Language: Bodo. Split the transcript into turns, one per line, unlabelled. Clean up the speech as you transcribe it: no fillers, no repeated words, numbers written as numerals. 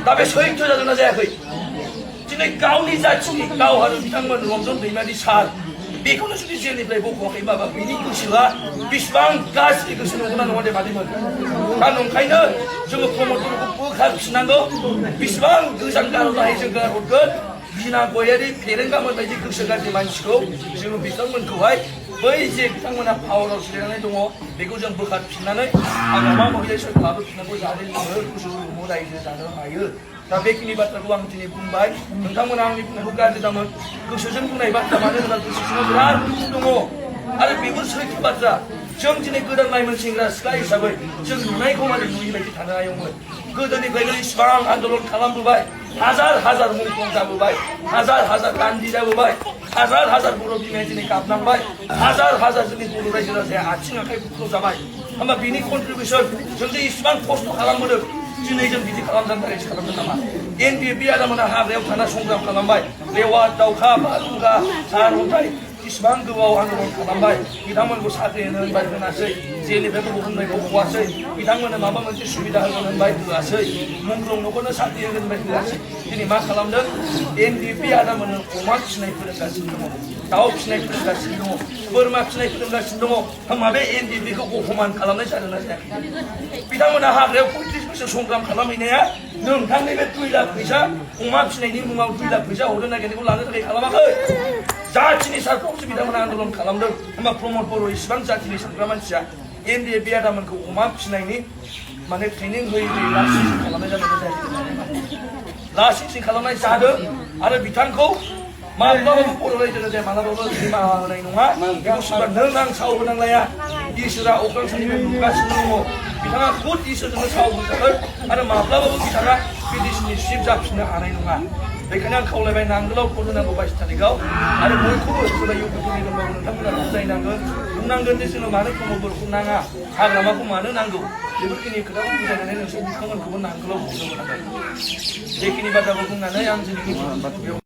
दा बे सैथो जादोंना जायाखै दिनै गावनि जाथिनि गाव आरो बिथांमोन रन्जन दैमारि सार बेखौनो जुदि जेलनिफ्राय बख'वाखै माबा बिनि गोसोआ बेसेबां गाज्रि गोसो नंगौना नङा दे मादैमोन दा नंखायनो जोङो प्रमद बर'खौ बोखारफिननांगौ बेसेबां गोजान गारहरनाय जों गारहरगोन बिना गयारि फेरेंगामोन बायदि गोसो गाज्रि मानसिखौ जोङो बिथांमोनखौहाय बै जे बिथांमोना पावाराव जिरायनानै दङ बेखौ जों बोखारफिननानै हाग्रामा महिला सोरखौ लाबोफिननांगौ जाहाथे जोङो गोसो रुमु रायजो जानो हायो दा बेखिनि बाथ्राखौ आं दिनै बुंबाय नोंथांमोना आंनि बुंनायखौ गाज्रि दामोन गोसोजों बुंनाय बाथ्रा मानो होनोब्ला गोसो सिङाव बिराद दुखु दङ आरो बेफोर सैथो बाथ्रा जों दिनै गोदान लाइमोन सेंग्रा सिख्ला हिसाबै जों नुनायखौ माने नुयि बायदि थानो हायोमोन गोदोनिफ्रायनो इसिबां आन्दलन खालामबोबाय हाजार हाजार मुंख्लं जाबोबाय हाजार हाजार गान्धी जाबोबाय हाजार हाजार बर' बिमाया दिनै गाबनांबाय हाजार हाजार जोंनि बर' रायजो राजाया आथिं आखाइ बुख्रुब जाबाय होमबा बिनि कन्ट्रिबिउसन जों जे इसिबां खस्थ' खालामबोदों दिनै जों बिदि खालामजानो थाखाय खालामदों नामा एनडिएफबि आदामोना हाग्रायाव थाना संग्राम खालामबाय लेवार दाउखा बादुंगा सारअन्थाइ इसिबां गोबाव आन्दलन खालामबाय बिथांमोनखौ साख्रि होनो होनबाय होनासै जेलनिफ्राय बहननायखौ हवासै बिथांमोननो माबा मोनसे सुबिदा होगोन होनबाय होआसै मुंख्लं न'खरनो साख्रि होगोन होनबाय होआसै दिनै मा खालामदों एनडिएफबि आदामोननो अमा फिसिनाय फोरोंगासिनो दङ दाउ फिसिनाय फोरोंगासिनो दङ बोरमा फिसिनाय फोरोंगासिनो दङ होमबा बे एनडिएफबिखौ अपमान खालामनाय जादोंना जायाखै बिथांमोना हाग्रायाव 35 बोसोर संग्राम खालामहैनाया नोंथांनि बे 2 लाख फैसा अमा फिसिनायनि मुङाव 2 लाख फैसा हरनो नागिरनायखौ लानो थाखाय खालामाखै जाथिनि सारखौसो बिथांमोना आन्दलन खालामदों होमबा प्रमद बर' इसिबां जाथिनि सानग्रा मानसिया एनडिएफबि आदामोनखौ अमा फिसिनायनि माने ट्रेनिं होयै होयै लासिं खालामनाय जादों लासिं खालामनाय जादों आरो बिथांखौ माब्लाबाबो बर' रायजो राजाया माब्लाबाबो निमाहा होनाय नङा बेखौ सोरबा नों आं साव होनांलाया इसोरा अख्रां सानिफ्राय नुगासिनो दङ बिथाङा खुद इसोरजोंनो साव होजागोन आरो माब्लाबाबो बिथाङा बे देशनि चिफ जाफिननो हानाय नङा बेखायनो आं खावलायबाय नांगोलाव भट होनांगौ 22 थारिखआव आरो बयखौबो सोरबा इउपिफोरनि दंबाबो नोंथांमोना बुजायनांगोन बुंनांगोन जे जोंनो मानो प्रमद बर'खौ नाङा हाग्रामाखौ मानो नांगौ बेफोरखिनि खोथाखौ बुजायनानै नोंसोर बिथांमोनखौबो नांगोलाव भट होनांगोन बेखिनि बाथ्राखौ बुंनानै आं दिनै